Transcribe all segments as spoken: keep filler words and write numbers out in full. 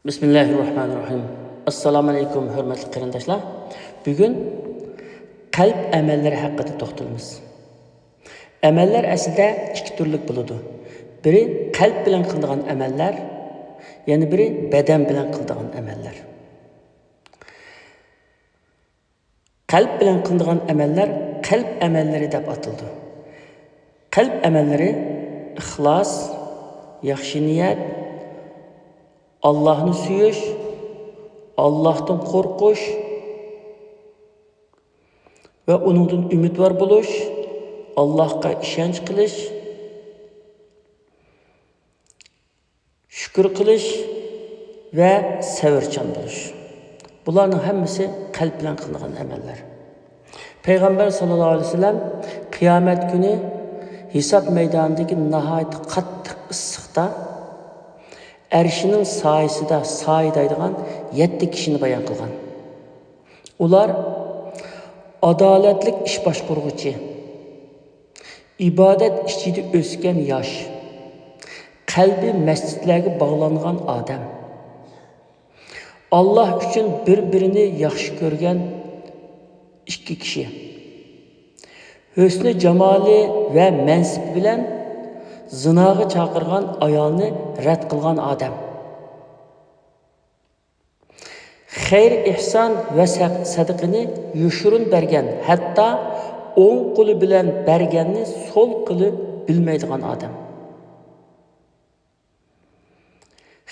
بىسمىللاھىررەھمانىررەھىم. ئەسسالامۇئەلەيكۇم، ھۆرمەتلىك قېرىنداشلار. بۈگۈن قەلب ئەمەللىرى ھەققىدە توختىلىمىز. ئەمەللەر ئەسلىدە ئىككى تۈرلۈك بولىدۇ. بىرى قەلب بىلەن قىلىدىغان ئەمەللەر، يەنە بىرى بەدەن بىلەن قىلىدىغان ئەمەللەر. قەلب بىلەن قىلىنىدىغان ئەمەللەر قەلب ئەمەللىرى دەپ ئاتىلىدۇ. قەلب ئەمەللىرى ئىخلاس، ياخشى نىيەت، ئاللاھنى سۆيۈش، ئاللاھتىن قورقۇش ۋە ئۇنىڭدىن ئۈمىدۋار بولۇش، ئاللاھقا ئىشەنچ قىلىش، شۈكۈر قىلىش ۋە سەۋرچان بولۇش. بۇلارنىڭ ھەممىسى قەلب بىلەن قىلىنغان ئەمەللەر. پەيغەمبەر ساللاللاھۇ ئەلەيھى ۋەسەللەم قىيامەت كۈنى ھېساب مەيدانىدىكى ناھايىتى قاتتىق ئىسسىقتا ئەرشىنىڭ سايىسىدا سايىدايدىغان يەتتە كىشىنى بايان قىلغان. ئۇلار ئادالەتلىك ئىش باشقۇرغۇچى، ئىبادەت ئىچىدە ئۆسكەن ياش، قەلبى مەسچىتلەرگە باغلانغان ئادەم، ئاللاھ ئۈچۈن بىر-بىرىنى ياخشى كۆرگەن ئىككى كىشى، ھۆسنى جامالى ۋە مەنسىپى بىلەن زىناغا چاقىرغان ئايالنى رەت قىلغان ئادەم، خەير ئېھسان ۋە سە-، سەدىقىنى يوشۇرۇن بەرگەن، ھەتتا ئوڭ قولى بىلەن بەرگەننى سول قولى بىلمەيدىغان ئادەم.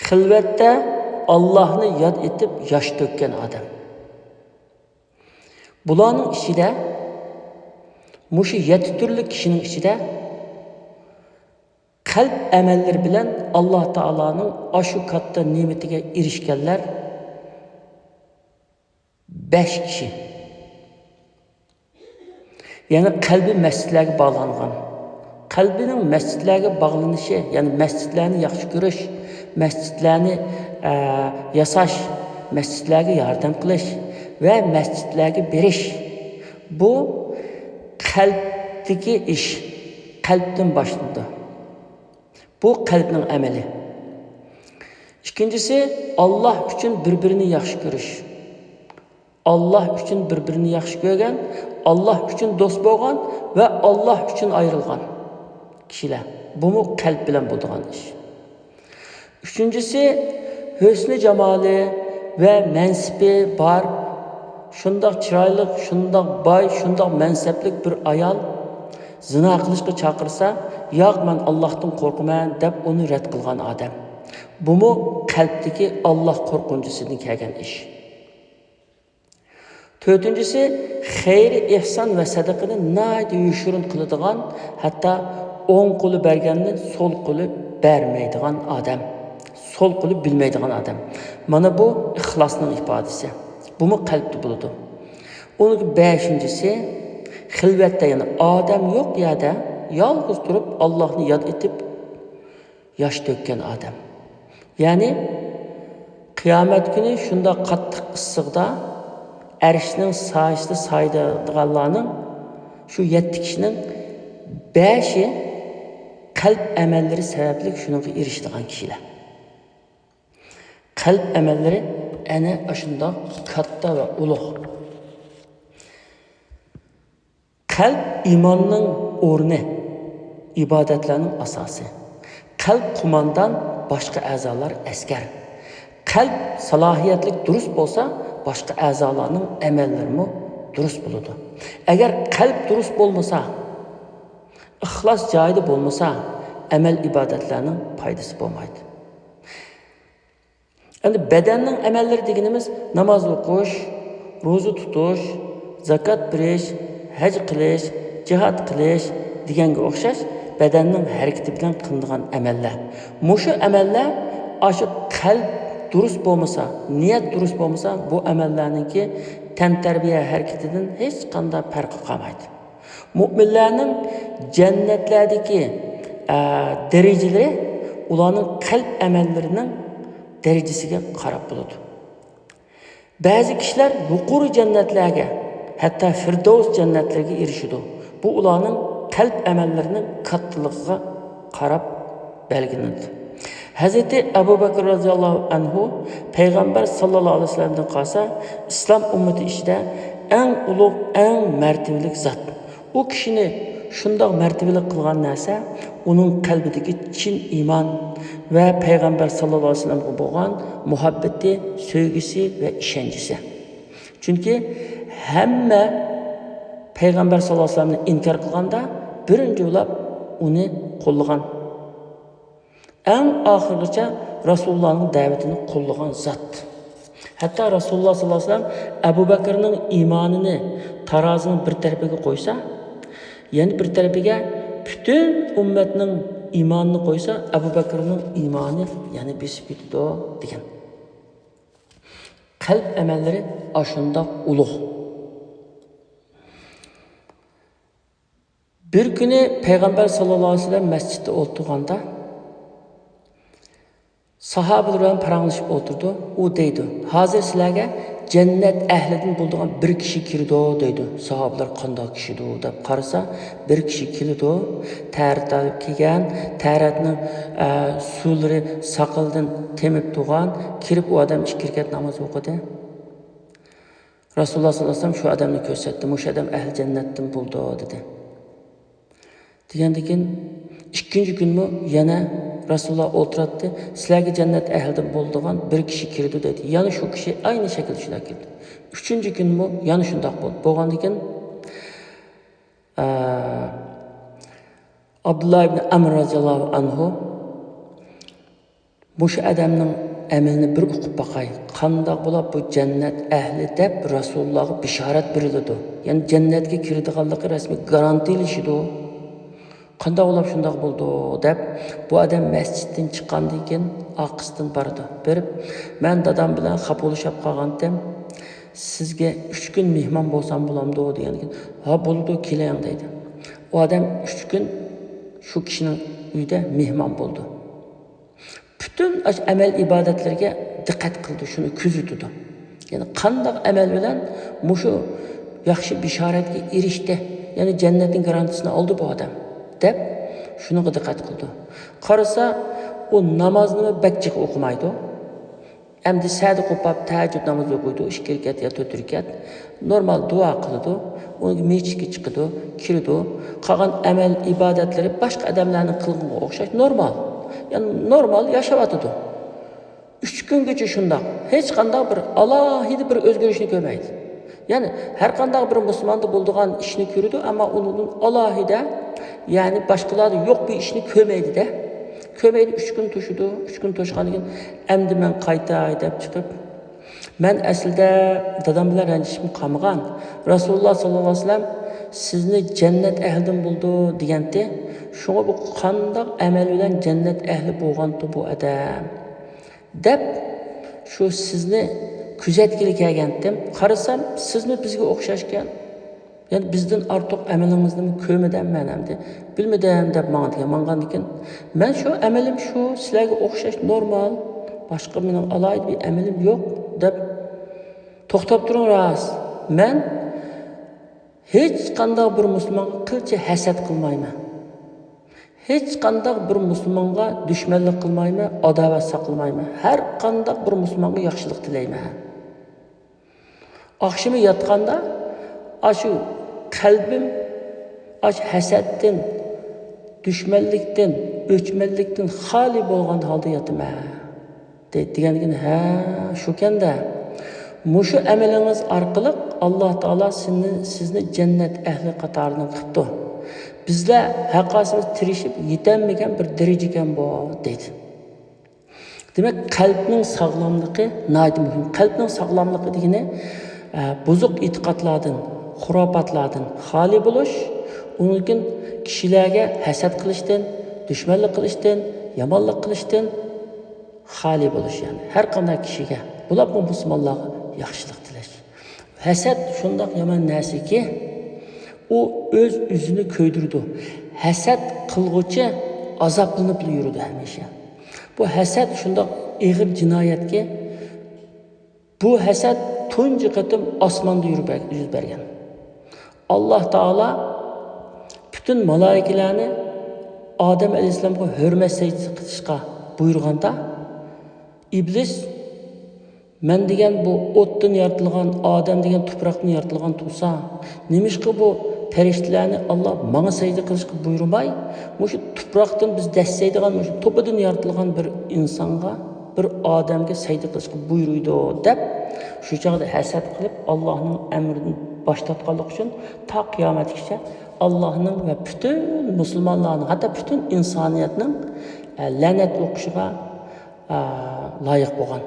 خىلۋەتتە ئاللاھنى ياد ئېتىپ ياش تۆككەن ئادەم. بۇلارنىڭ ئىچىدە، مۇشۇ يەتتە تۈرلۈك كىشىنىڭ ئىچىدە قەلب ئەمەللىرى بىلەن ئاللاھ تائالانىڭ ئاشۇ كاتتا نېمىتىگە ئېرىشكەنلەر بەش كىشى. يەنى قەلبى مەسچىتلەرگە باغلانغان. قەلبىنىڭ مەسچىتلەرگە باغلىنىشى، يەنى مەسچىتلەرنى ياخشى كۆرۈش، مەسچىتلەرنى، ئە، ياساش، مەسچىتلەرگە ياردەم قىلىش ۋە مەسچىتلەرگە بېرىش. بۇ قەلبتىكى ئىش، قەلبتىن باشلىنىدۇ. بۇ قەلبنىڭ ئەمەلى. ئىككىنچىسى، ئاللاھ ئۈچۈن بىر-بىرىنى ياخشى كۆرۈش. ئاللاھ ئۈچۈن بىر-بىرىنى ياخشى كۆرگەن، ئاللاھ ئۈچۈن دوست بولغان ۋە ئاللاھ ئۈچۈن ئايرىلغان كىشىلەر. بۇمۇ قەلب بىلەن بولىدىغان ئىش. ئۈچىنچىسى، ھۆسنى جامالى ۋە مەنسىپى بار، شۇنداق چىرايلىق، شۇنداق باي، شۇنداق مەنسەپلىك بىر ئايال زىنا قىلىشقا چاقىرسا، ياق، مەن ئاللاھتىن قورقىمەن دەپ ئۇنى رەت قىلغان ئادەم. بۇمۇ قەلبتىكى ئاللاھ قورقۇنچىسىدىن كەلگەن ئىش. تۆتىنچىسى، خەير ئېھسان ۋە سەدىقىنى ناھايىتى يوشۇرۇن قىلىدىغان، ھەتتا ئوڭ قولى بەرگەننى سول قولى بەرمەيدىغان ئادەم، سول قولى بىلمەيدىغان ئادەم. مانا بۇ ئىخلاسنىڭ ئىپادىسى. بۇمۇ قەلبتە بولىدۇ. ئۇنىڭ بەشىنچىسى، خىلۋەتتە، يەنى ئادەم يوق يەردە يالغۇز تۇرۇپ ئاللاھنى ياد ئېتىپ، ياش تۆككەن ئادەم. يەنى قىيامەت كۈنى شۇنداق قاتتىق ئىسسىقتا ئەرشنىڭ سايىسىدا سايىدىغانلارنىڭ، شۇ يەتتە كىشىنىڭ بەشى قەلب ئەمەللىرى سەۋەبلىك شۇنىڭغا ئېرىشىدىغان كىشىلەر. قەلب ئەمەللىرى ئەنە ئاشۇنداق كاتتا ۋە ئۇلۇغ. قەلب ئىماننىڭ ئورنى، ئىبادەتلەرنىڭ ئاساسى. قەلب قوماندان، باشقا ئەزالار ئەسكەر. قەلب سالاھىيەتلىك دۇرۇس بولسا، باشقا ئەزالارنىڭ ئەمەللىرىمۇ دۇرۇس بولىدۇ. ئەگەر قەلب دۇرۇس بولمىسا، ئىخلاس جايىدا بولمىسا، ئەمەل ئىبادەتلەرنىڭ پايدىسى بولمايدۇ. ئەمدى بەدەننىڭ ئەمەللىرى دېگىنىمىز ناماز ئوقۇش، روزا تۇتۇش، زاكات بېرىش، ھەج قىلىش، جىھاد قىلىش دېگەنگە ئوخشاش بەدەننىڭ ھەرىكىتى بىلەن قىلىنىدىغان ئەمەللەر. مۇشۇ ئەمەللەر ئاشۇ قەلب دۇرۇس بولمىسا، نىيەت دۇرۇس بولمىسا، بۇ ئەمەللەرنىڭكى تەنتەربىيە ھەرىكىتىدىن ھېچقانداق پەرقى قالمايدۇ. مۆمىنلەرنىڭ جەننەتلەردىكى، ئە، دەرىجىلىرى ئۇلارنىڭ قەلب ئەمەللىرىنىڭ دەرىجىسىگە قاراپ بولىدۇ. بەزى كىشىلەر يۇقىرى جەننەتلەرگە، ھەتتا فىردەۋس جەننەتلىرىگە ئېرىشىدۇ. بۇ ئۇلارنىڭ قەلب ئەمەللىرىنىڭ كاتتىلىقىغا قاراپ بەلگىلىنىدۇ. ھەزرىتى ئەبۇ بەكرى رازىياللاھۇ ئەنھۇ پەيغەمبەر ساللاللاھۇ ئەلەيھى ۋەسەللەمدىن قالسا ئىسلام ئۈممىتى ئىچىدە ئەڭ ئۇلۇغ، ئەڭ مەرتىۋىلىك زات. ئۇ كىشىنى شۇنداق مەرتىۋىلىك قىلغان نەرسە ئۇنىڭ قەلبىدىكى چىن ئىمان ۋە پەيغەمبەر ساللاللاھۇ ئەلەيھى ۋەسەللەمگە بولغان مۇھەببىتى، سۆيگۈسى ۋە ئىشەنچىسى. چۈنكى ھەممە پەيغەمبەر ساللاللاھۇ ئەلەيھى ۋەسەللەمنى ئىنكار قىلغاندا بىرىنچى بولۇپ ئۇنى قوللىغان. ئەڭ ئاخىرغىچە رەسۇلۇللانىڭ دەۋىتىنى قوللىغان زات. ھەتتا رەسۇلۇللا ساللاللاھۇ ئەلەيھى ۋەسەللەم ئەبۇ بەكرنىڭ ئىمانىنى تارازىنىڭ بىر تەرىپىگە قويسا، يەنە بىر تەرىپىگە پۈتۈن ئۈممەتنىڭ ئىمانىنى قويسا، ئەبۇ بەكرنىڭ ئىمانى يەنە بېسىپ كېتىدۇ، دېگەن. قەلب ئەمەللىرى ئاشۇنداق ئۇلۇغ. بىر كۈنى پەيغەمبەر ساللاللاھۇ ئەلەيھى ۋەسەللەم مەسچىتتە ئولتۇرغاندا، ساھابىلەر بىلەن پاراڭلىشىپ ئولتۇرىدۇ. ئۇ دەيدۇ، «ھازىر سىلەرگە جەننەت ئەھلىدىن بولىدىغان بىر كىشى كىرىدۇ» دەيدۇ. ساھابىلەر، «قانداق كىشىدۇ؟» دەپ قارىسا، بىر كىشى كېلىدۇ. تەھارەت ئېلىپ كەلگەن، تەھارەتنىڭ، ئە، سۇلىرى ساقىلىدىن تېمىپ تۇرغان، كىرىپ ئۇ ئادەم ئىككى رەكەت ناماز ئوقۇدى. رەسۇلۇللا ساللاللاھۇ ئەلەيھى ۋەسەللەم شۇ ئادەمنى كۆرسەتتى، «مۇشۇ ئادەم ئەھلى جەننەتتىن بولىدۇ» دېدى. دېگەندىن كېيىن ئىككىنچى كۈنمۇ يەنە رەسۇلۇللا ئولتۇراتتى، «سىلەرگە جەننەت ئەھلىدىن بولىدىغان بىر كىشى كىرىدۇ» دېدى. يەنە شۇ كىشى ئەينى شەكىلدە شۇنداق كىردى. ئۈچىنچى كۈنمۇ يەنە شۇنداق بولدى. بولغاندىن كېيىن، ئە، ئابدۇللا ئىبنى ئەمر رازىياللاھۇ ئەنھۇ، «مۇشۇ ئادەمنىڭ ئەمىلىنى بىر ئوقۇپ باقاي. قانداق بولۇپ بۇ جەننەت ئەھلى دەپ رەسۇلۇللاغا بېشارەت بېرىلىدۇ؟ يەنى جەننەتكە كىرىدىغانلىقى رەسمىي گارانتىلىشىدۇ. قانداق بولۇپ شۇنداق بولىدۇ؟» دەپ، بۇ ئادەم مەسچىتتىن چىققاندىن كېيىن ئارقىسىدىن بارىدۇ. بېرىپ، «مەن دادام بىلەن خاپىلىشىپ قالغانتىم. سىزگە ئۈچ كۈن مېھمان بولسام بولامدۇ؟» دېگەندىن كېيىن، «ھا، بولىدۇ، كېلىڭ» دەيدۇ. ئۇ ئادەم ئۈچ كۈن شۇ كىشىنىڭ ئۆيىدە مېھمان بولىدۇ. پۈتۈن ئاشۇ ئەمەل ئىبادەتلىرىگە دىققەت قىلىدۇ، شۇنى كۆزىتىدۇ. يەنى قانداق ئەمەل بىلەن مۇشۇ ياخشى بېشارەتكە ئېرىشتى، يەنى جەننەتنىڭ گارانتىسىنى ئالدى بۇ ئادەم، دەپ شۇنىڭغا دىققەت قىلىدۇ. قارىسا، ئۇ نامازنىمۇ بەك جىق ئوقۇمايدۇ. ئەمدى سەھەردە قوپاپ تەھەججۇد نامىزى ئوقۇيدۇ، ئىككى رەكەت يا تۆت رەكەت. نورمال دۇئا قىلىدۇ، ئۇنىڭ مەسچىتكە چىقىدۇ، كىرىدۇ. قالغان ئەمەل ئىبادەتلىرى باشقا ئادەملەرنىڭ قىلغىنىغا ئوخشاش نورمال. يەنى نورمال ياشاۋاتىدۇ. ئۈچ كۈنگىچە شۇنداق. ھېچقانداق بىر ئالاھىدە بىر ئۆزگىرىشنى كۆرمەيدۇ. يەنى ھەر قانداق بىر مۇسۇلماندا بولىدىغان ئىشنى كۆرىدۇ، ئەمما ئۇنىڭدىن ئالاھىدە، يەنى باشقىلاردا يوق بىر ئىشنى كۆرمەيدۇ-دە. كۆرمەيدۇ، ئۈچ كۈن توشىدۇ، ئۈچ كۈن توشقاندىن كېيىن، «ئەمدى مەن قايتاي» دەپ چىقىپ، «مەن ئەسلىدە دادام بىلەن رەنجىشىپمۇ قالمىغان. رەسۇلۇللا ساللاللاھۇ ئەلەيھى ۋەسەللەم سىزنى جەننەت ئەھلىدىن بولىدۇ دېگەنتى. شۇڭا بۇ قانداق ئەمەل بىلەن جەننەت ئەھلى بولغانتى بۇ ئادەم؟» دەپ، شۇ سىزنى كۆزەتكىلى كەلگەنتىم. قارىسام، سىزمۇ بىزگە ئوخشاشكەن. يەنى بىزدىن ئارتۇق ئەمىلىڭىزنىمۇ كۆرمىدىم مەن ئەمدى. بىلمىدىم دەپ ماڭىدىكەن. ماڭغاندىكىن، مەن شۇ ئەمىلىم شۇ، سىلەرگە ئوخشاش نورمال. باشقا مېنىڭ ئالاھىدە بىر ئەمىلىم يوق دەپ، توختاپ تۇرۇڭ راست. مەن ھېچقانداق بىر مۇسۇلمانغا قىلچە ھەسەت قىلمايمەن. ھېچقانداق بىر مۇسۇلمانغا دۈشمەنلىك قىلمايمەن، ئاداۋەت ساقلىمايمەن. ھەر قانداق بىر مۇسۇلمانغا ياخشىلىق تىلەيمەن. ئاخشىمى ياتقاندا ئاشۇ قەلبىم ئاشۇ ھەسەتتىن، دۈشمەنلىكتىن، ئۆچمەنلىكتىن خالىي بولغان ھالدا ياتىمەن. دەيدۇ. دېگەندىكىن، ھە، شۇكەندە. مۇشۇ ئەمىلىڭىز ئارقىلىق ئاللا تائالا سىزنى، سىزنى جەننەت ئەھلى قاتارىدىن قىپتۇ. بىزلەر ھەرقايسىمىز تىرىشىپ يېتەلمىگەن بىر دەرىجىكەن بۇ، دەيدۇ. دېمەك، قەلبنىڭ ساغلاملىقى ناھايىتى مۇھىم. قەلبنىڭ ساغلاملىقى دېگىنى، ئە، بۇزۇق ئېتىقادلاردىن، خۇراپاتلاردىن خالىي بولۇش، ئۇنىڭدىن كېيىن كىشىلەرگە ھەسەت قىلىشتىن، دۈشمەنلىك قىلىشتىن، يامانلىق قىلىشتىن خالىي بولۇش، يەنى ھەر قانداق كىشىگە، بولۇپمۇ مۇسۇلمانلارغا ياخشىلىق تىلەش. ھەسەت شۇنداق يامان نەرسىكى، ئۇ ئۆز-ئۆزىنى كۆيدۈرىدۇ. ھەسەت قىلغۇچى ئازابلىنىپلا يۈرىدۇ ھەمىشە. بۇ ھەسەت شۇنداق ئېغىر جىنايەتكى، بۇ ھەسەت تۇنجى قېتىم ئاسماندا يۈز بەر-، يۈز بەرگەن. ئاللا تائالا پۈتۈن مالائىكىلەرنى ئادەم ئەلەيھىسسالامغا ھۆرمەت سەجدىسى قىلىشقا بۇيرۇغاندا، ئىبلىس، مەن دېگەن بۇ ئوتتىن يارىتىلغان، ئادەم دېگەن تۇپراقتىن يارىتىلغان تۇرسا، نېمىشقا بۇ پەرىشتىلەرنى ئاللا ماڭا سەجدە قىلىشقا بۇيرۇماي، مۇشۇ تۇپراقتىن بىز دەسسەيدىغان، مۇشۇ توپىدىن يارىتىلغان بىر ئىنسانغا، بىر ئادەمگە سەجدە قىلىشقا بۇيرۇيدۇ دەپ، شۇ چاغدا ھەسەت قىلىپ، ئاللانىڭ ئەمرىدىن باش تارتقانلىقى ئۈچۈن تا قىيامەتكىچە ئاللانىڭ ۋە پۈتۈن مۇسۇلمانلارنىڭ، ھەتتا پۈتۈن ئىنسانىيەتنىڭ، ئە، لەنەت ئوقۇشىغا، ئە، لايىق بولغان.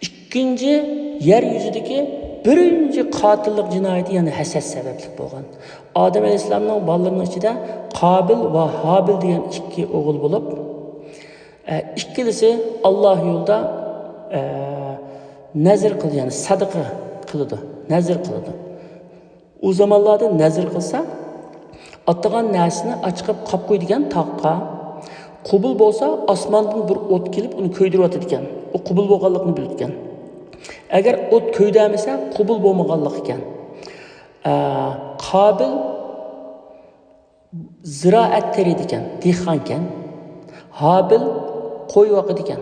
ئىككىنچى، يەر يۈزىدىكى بىرىنچى قاتىللىق جىنايىتى يەنە ھەسەت سەۋەبلىك بولغان. ئادەم ئەلەيھىسسالامنىڭ بالىلىرىنىڭ ئىچىدە قابىل ۋە ھابىل دېگەن ئىككى ئوغۇل بولۇپ، ئە، ئىككىلىسى ئاللا يولىدا، ئە، نەزر قىلىدۇ، يەنى سەدىقە قىلىدۇ، نەزر قىلىدۇ. ئۇ زامانلاردا نەزر قىلسا، ئاتىغان نەرسىنى ئاچىقىپ قاپ قويىدىكەن تاغقا. قوبۇل بولسا، ئاسماندىن بىر ئوت كېلىپ، ئۇنى كۆيدۈرۈۋاتىدىكەن. ئۇ قوبۇل بولغانلىقىنى بىلىدىكەن. ئەگەر ئوت كۆيدۈرمىسە، قوبۇل بولمىغانلىق ئىكەن. ئە، قابىل زىرائەت تېرىيدىكەن، دېھقانكەن. ھابىل قوي باقىدىكەن.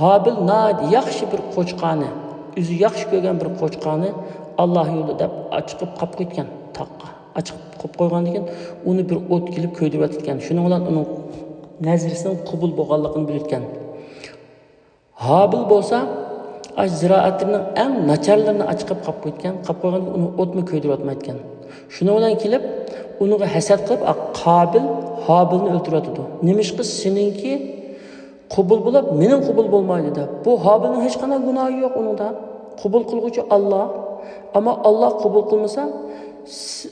ھابىل ناھايىتى ياخشى بىر قوچقارنى، ئۆزى ياخشى كۆرگەن بىر قوچقارنى ئاللا يولىدا دەپ ئاچىقىپ قاپ قويىدىكەن تاغقا. ئاچىقىپ قويۇپ قويغاندىن كېيىن ئۇنى بىر ئوت كېلىپ كۆيدۈرۈۋاتىدىكەن. شۇنىڭ بىلەن ئۇنىڭ نەزرىسىنىڭ قوبۇل بولغانلىقىنى بىلىدىكەن. ھابىل بولسا، ئاشۇ زىرائەتلىرىنىڭ ئەڭ ناچارلىرىنى ئاچىقىپ قاپ قويىدىكەن. قاپ قويغاندا ئۇنى ئوتمۇ كۆيدۈرۈۋاتمايدىكەن. شۇنىڭ بىلەن كېلىپ، ئۇنىڭغا ھەسەت قىلىپ، ئا، قابىل ھابىلنى ئۆلتۈرۈۋاتىدۇ. نېمىشقا سېنىڭكى قوبۇل بولۇپ، مېنىڭ قوبۇل بولمايدۇ دەپ. بۇ ھابىلنىڭ ھېچقانداق گۇناھى يوق ئۇنىڭدا. قوبۇل قىلغۇچى ئاللا. ئەمما ئاللا قوبۇل قىلمىسا، س-،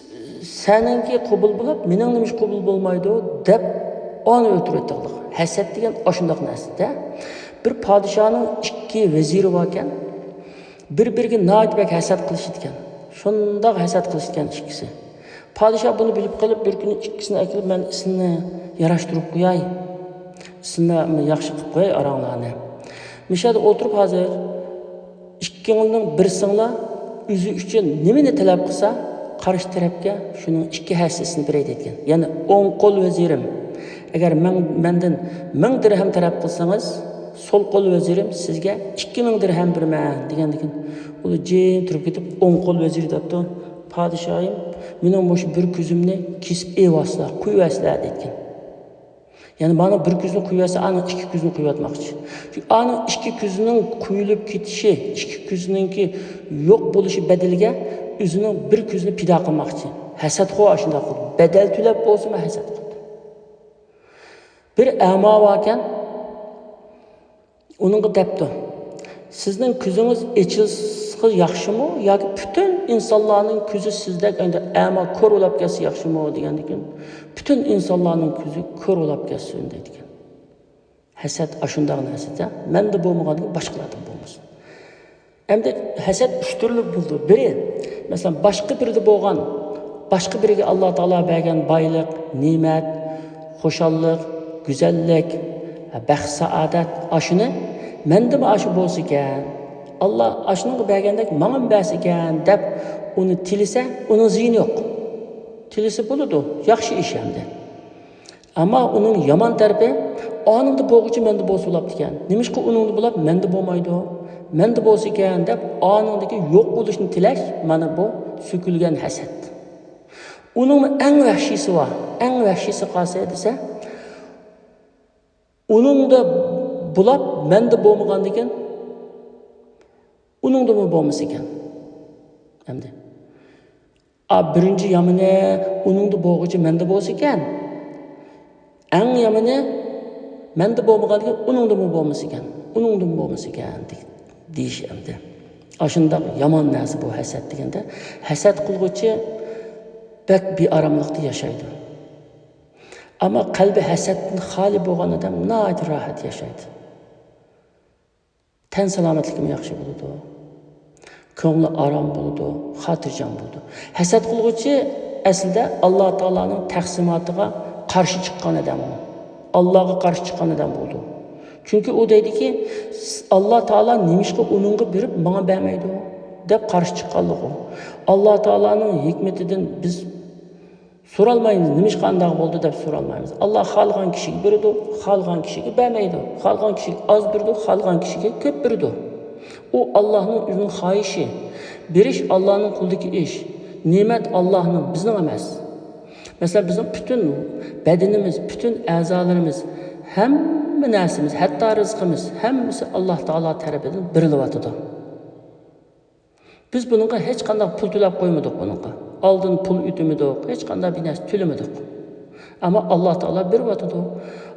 سەنىڭكى قوبۇل بولۇپ، مېنىڭ نېمىش قوبۇل بولمايدۇ دەپ، ئانى ئۆلتۈرۈۋەتتىغلىق. ھەسەت دېگەن ئاشۇنداق نەرسىدە. بىر پادىشاھنىڭ ئىككى ۋەزىرى باركەن، بىر-بىرىگە ناھايىتى بەك ھەسەت قىلىشىدىكەن. شۇنداق ھەسەت قىلىشىدىكەن ئىككىسى. پادىشاھ بۇنى بىلىپ قېلىپ، بىر كۈنى ئىككىسىنى ئەكېلىپ، مەن ئىسىمنى ياراشتۇرۇپ قوياي. ئىسىمنى ياخشى قىلىپ قوياي ئاراڭلارنى. مۇشۇ يەردە ئولتۇرۇپ ھازىر ئىككىڭلارنىڭ بىرسىڭلار ئۆزى ئۈچۈن نېمىنى تەلەپ قىلسا، قارشى تەرەپكە شۇنىڭ ئىككى ھەسسىسىنى بېرەي دەيدىكەن. يەنى ئوڭ قول ۋەزىرىم، ئەگەر مەن، مەندىن مىڭ دىرھەم تەلەپ قىلسىڭىز، سول قول ۋەزىرىم سىزگە ئىككى مىڭ دىرھەم بېرىمەن دېگەندىكىن، ئۇلار جىم تۇرۇپ كېتىپ، ئوڭ قول ۋەزىر دەپتۇ، پادىشاھىم، مېنىڭ مۇشۇ بىر كۆزۈمنى كېسىپ ئېلىۋالسىلا، قويۇۋەرسىلە دەيدىكەن. يەنى مانا بىر كۆزنى قويۇۋەتسە، ئانىڭ ئىككى كۆزىنى قويۇۋەتمەكچى. چۈنكى ئانىڭ ئىككى كۆزىنىڭ قويۇلۇپ كېتىشى، ئىككى كۆزىنىڭكى يوق بولۇشى بەدىلىگە ئۆزىنىڭ بىر كۆزىنى پىدا قىلماقچى. ھەسەتخو ئاشۇنداق قىلدى. بەدەل تۆلەپ بولسىمۇ ھەسەت قىلدى. بىر ئەما باركەن، ئۇنىڭغا دەپتۇ، سىزنىڭ كۆزىڭىز ئېچىلسا ياخشىمۇ ياكى پۈتۈن ئىنسانلارنىڭ كۆزى سىزدەك ئەمدى ئەما كور بولاپ كەتسە ياخشىمۇ دېگەندىكىن، پۈتۈن ئىنسانلارنىڭ كۆزى كور بولاپ كەتسۇن دەيدىكەن. ھەسەت ئاشۇنداق نەرسىدە، مەندە بولمىغاندىكىن باشقىلاردىن بولمىسۇن. ئەمدى ھەسەت ئۈچ تۈرلۈك بولىدۇ. بىرى، مەسىلەن، باشقا بىرىدە بولغان، باشقا بىرىگە ئاللا تائالا بەرگەن بايلىق، نېمەت، خۇشاللىق، گۈزەللىك، بەخت-سائادەت، ئاشۇنى مەندىمۇ ئاشۇ بولسىكەن، ئاللا ئاشۇنىڭغا بەرگەندەك ماڭىمۇ بەرسىكەن دەپ ئۇنى تىلىسە، ئۇنىڭ زىيىنى يوق. تىلىسە بولىدۇ، ياخشى ئىش ئەمدى. ئەمما ئۇنىڭ يامان تەرىپى، ئانىڭدا بولغۇچە مەندە بولسا بولاپتىكەن. نېمىشقا ئۇنىڭدا بولاپ مەندە بولمايدۇ؟ مەندە بولسىكەن دەپ ئانىڭدىكى يوق بولۇشنى تىلەش، مانا بۇ سۆكۈلگەن ھەسەت. ئۇنىڭ ئەڭ ۋەھشىيسى بار. ئەڭ ۋەھشىيسى قايسى دېسە، ئۇنىڭدا بولاپ مەندە بولمىغاندىكىن، ئۇنىڭدىمۇ بولمىسىكەن. ئەمدى. ئا، بىرىنچى يامىنى ئۇنىڭدا بولغۇچە مەندە بولسىكەن. ئەڭ يامىنى مەندە بولمىغاندىكىن ئۇنىڭدىمۇ بولمىسىكەن. ئۇنىڭدىمۇ بولمىسىكەن دېيىش ئەمدى. ئاشۇنداق يامان نەرسە بۇ ھەسەت دېگەندە. ھەسەت قىلغۇچى بەك بىئاراملىقتا ياشايدۇ. ئەمما قەلبى ھەسەتتىن خالىي بولغان ئادەم ناھايىتى راھەت ياشايدۇ. تەن سالامەتلىكىمۇ ياخشى بولىدۇ. كۆڭلى ئارام بولىدۇ، خاتىرجەم بولىدۇ. ھەسەت قىلغۇچى ئەسلىدە ئاللا تائالانىڭ تەقسىماتىغا قارشى چىققان ئادەم ئۇ. ئاللاغا قارشى چىققان ئادەم بولىدۇ. چۈنكى ئۇ دەيدىكى، ئاللا تائالا نېمىشقا ئۇنىڭغا بېرىپ ماڭا بەرمەيدۇ دەپ قارشى چىققانلىقى ئۇ. ئاللا تائالانىڭ ھېكمىتىدىن بىز سورالمايمىز، نېمىشقا ئانداق بولدى دەپ سورالمايمىز. ئاللا خالىغان كىشىگە بېرىدۇ، خالىغان كىشىگە بەرمەيدۇ. خالىغان كىشىگە ئاز بېرىدۇ، خالىغان كىشىگە كۆپ بېرىدۇ. ئۇ ئاللانىڭ ئۆزىنىڭ خاھىشى. بېرىش ئاللانىڭ قولىدىكى ئىش. نېمەت ئاللانىڭ، بىزنىڭ ئەمەس. مەسىلەن، بىزنىڭ پۈتۈن بەدىنىمىز، پۈتۈن ئەزالىرىمىز، ھەممە نەرسىمىز، ھەتتا رىزقىمىز، ھەممىسى ئاللا تائالا تەرىپىدىن بېرىلىۋاتىدۇ. بىز بۇنىڭغا ھېچقانداق پۇل تۆلەپ قويمىدۇق بۇنىڭغا. ئالدىن پۇل ئۆتۈمىدۇق، ھېچقانداق بىر نەرسە تۆلىمىدۇق. ئەمما ئاللا تائالا بېرىۋاتىدۇ.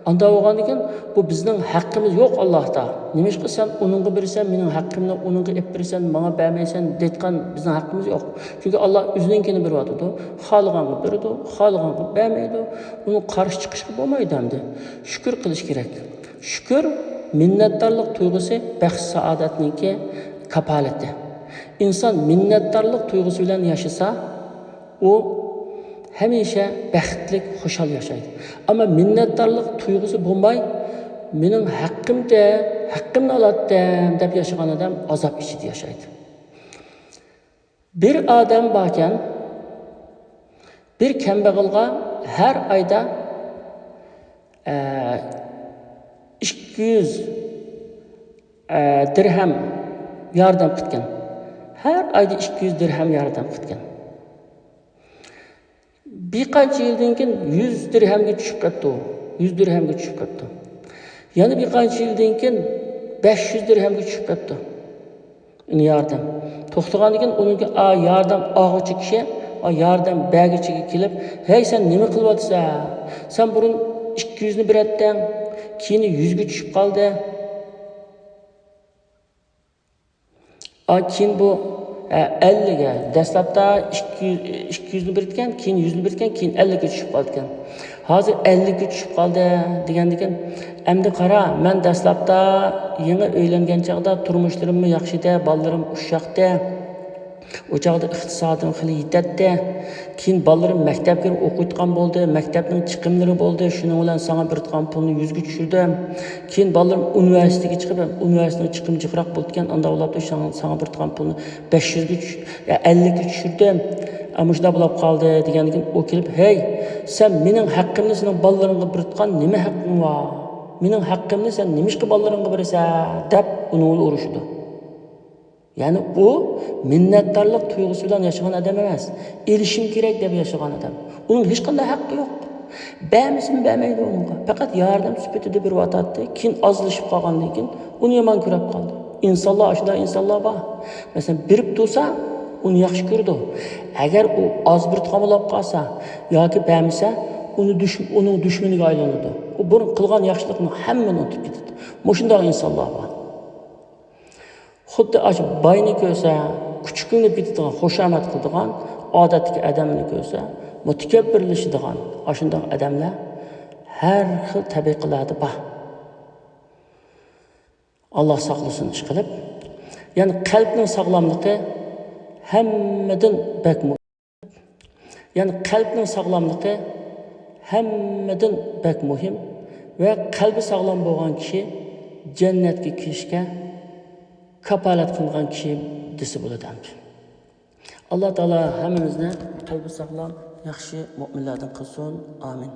ئاندا بولغاندىكىن بۇ بىزنىڭ ھەققىمىز يوق ئاللاھتا. نېمىشقا سەن ئۇنىڭغا بېرىسەن، مېنىڭ ھەققىمنى ئۇنىڭغا ئېلىپ بېرىسەن، ماڭا بەرمەيسەن دەيدىغان بىزنىڭ ھەققىمىز يوق. چۈنكى ئاللا ئۆزىنىڭكىنى بېرىۋاتىدۇ. خالىغانغا بېرىدۇ، خالىغانغا بەرمەيدۇ. بۇنىڭغا قارشى چىقىشقا بولمايدۇ ئەمدى. شۈكۈر قىلىش كېرەك. شۈكۈر، مىننەتدارلىق تۇيغۇسى بەخت-سائادەتنىڭكى كاپالىتى. ئىنسان مىننەتدارلىق تۇيغۇسى بىلەن ياشىسا، ئۇ ھەمىشە بەختلىك، خۇشال ياشايدۇ. ئەمما مىننەتدارلىق تۇيغۇسى بولماي، مېنىڭ ھەققىمدە، ھەققىمنى ئالاتتىم دەپ ياشىغان ئادەم ئازاب ئىچىدە ياشايدۇ. بىر ئادەم باركەن، بىر كەمبەغەلگە ھەر ئايدا، ئە، ئىككى يۈز، ئە، دىرھەم ياردەم قىلغان. ھەر ئايدا ئىككى يۈز دىرھەم ياردەم قىلغان. بىر قانچە يىلدىن كېيىن يۈز دىرھەمگە چۈشۈپ قاپتۇ. يۈز دىرھەمگە چۈشۈپ قاپتۇ. يەنە بىر قانچە يىلدىن كېيىن بەش يۈز دىرھەمگە چۈشۈپ قاپتۇ. ياردەم. توختىغاندىن كېيىن ئۇنىڭكى، ئا، ياردەم ئالغۇچى كىشى، ئا، ياردەم بەرگۈچىگە كېلىپ، ھەي، سەن نېمە قىلىۋاتىسەن؟ سەن بۇرۇن ئىككى يۈزنى بېرەتتىڭ، كېيىن يۈزگە چۈشۈپ قالدى. ئا، كېيىن بۇ، ئە، ئەللىككە، دەسلەپتە ئىككى يۈز، ئىككى يۈزنى بېرىدىكەن، كېيىن يۈزنى بېرىدىكەن، كېيىن ئەللىككە چۈشۈپ قالىدىكەن. ھازىر ئەللىككە چۈشۈپ قالدى دېگەندىكىن، ئەمدى قارا، مەن دەسلەپتە يېڭى ئۆيلەنگەن چاغدا تۇرمۇشلىرىممۇ ياخشى ئىدى، بالىلىرىم ئۇششاقتى. ئۇ چاغدا ئىقتىسادىم خېلى يېتەتتى. كېيىن بالىلىرىم مەكتەپكە كىرىپ ئوقۇيدىغان بولدى، مەكتەپنىڭ چىقىملىرى بولدى، شۇنىڭ بىلەن ساڭا بېرىدىغان پۇلنى يۈزگە چۈشۈردۈم. كېيىن بالىلىرىم ئۇنىۋېرسىتېتكە چىقىپ، ئۇنىۋېرسىتېتنىڭ چىقىمى جىقراق بولىدىكەن، ئاندا بولۇپتۇ، ساڭا، ساڭا بېرىدىغان پۇلنى بەش يۈزگە چۈش-، يا، ئەللىككە چۈشۈردۈم. ئا، مۇشۇنداق بولۇپ قالدى دېگەندىن كېيىن ئۇ كېلىپ، ھەي، سەن مېنىڭ ھەققىمنى سېنىڭ بالىلىرىڭغا بېرىدىغان نېمە ھەققىڭ بار؟ مېنىڭ ھەققىمنى سەن نېمىشقا بالىلىرىڭغا بېرىسەن؟ دەپ ئۇنىڭ بىلەن ئۇرۇشىدۇ. يەنى ئۇ مىننەتدارلىق تۇيغۇسى بىلەن ياشىغان ئادەم ئەمەس، ئېلىشىم كېرەك دەپ ياشىغان ئادەم. ئۇنىڭ ھېچقانداق ھەققى يوق. بەرمىسىمۇ بەرمەيدۇ ئۇنىڭغا. پەقەت ياردەم سۈپىتىدە بېرىۋاتاتتى. كېيىن ئازلىشىپ قالغاندىن كېيىن ئۇنى يامان كۆرۈپ قالدى. ئىنسانلار، ئاشۇنداق ئىنسانلار بار. مەسىلەن، بېرىپ تۇرسا، ئۇنى ياخشى كۆرىدۇ. ئەگەر ئۇ ئاز بېرىدىغان بولۇپ قالسا ياكى بەرمىسە، ئۇنى دۈش-، ئۇنىڭ دۈشمىنىگە ئايلىنىدۇ. ئۇ بۇرۇن قىلغان ياخشىلىقنىڭ ھەممىنى ئۇنتۇپ كېتىدۇ. مۇشۇنداق ئىنسانلار بار. خۇددى ئاشۇ باينى كۆرسە، كۈچۈكلىنىپ كېتىدىغان، خۇشامەت قىلىدىغان، ئادەتتىكى ئادەمنى كۆرسە، مۇتەكەببىرلىشىدىغان، ئاشۇنداق ئادەملەر ھەر خىل تەبىقىلەردە بار. ئاللا ساقلىسۇن، ئىشقىلىپ. يەنى قەلبنىڭ ساغلاملىقى ھەممىدىن بەك مۇ-، يەنى قەلبنىڭ ساغلاملىقى ھەممىدىن بەك مۇھىم ۋە قەلبى ساغلام بولغان كىشى جەننەتكە كىرىشكە كاپالەت قىلغان كىشى دېسە بولىدۇ ئەمدى. ئاللا تائالا ھەممىمىزنى قەلبى ساغلام، ياخشى مۆمىنلەردىن قىلسۇن. ئامىن.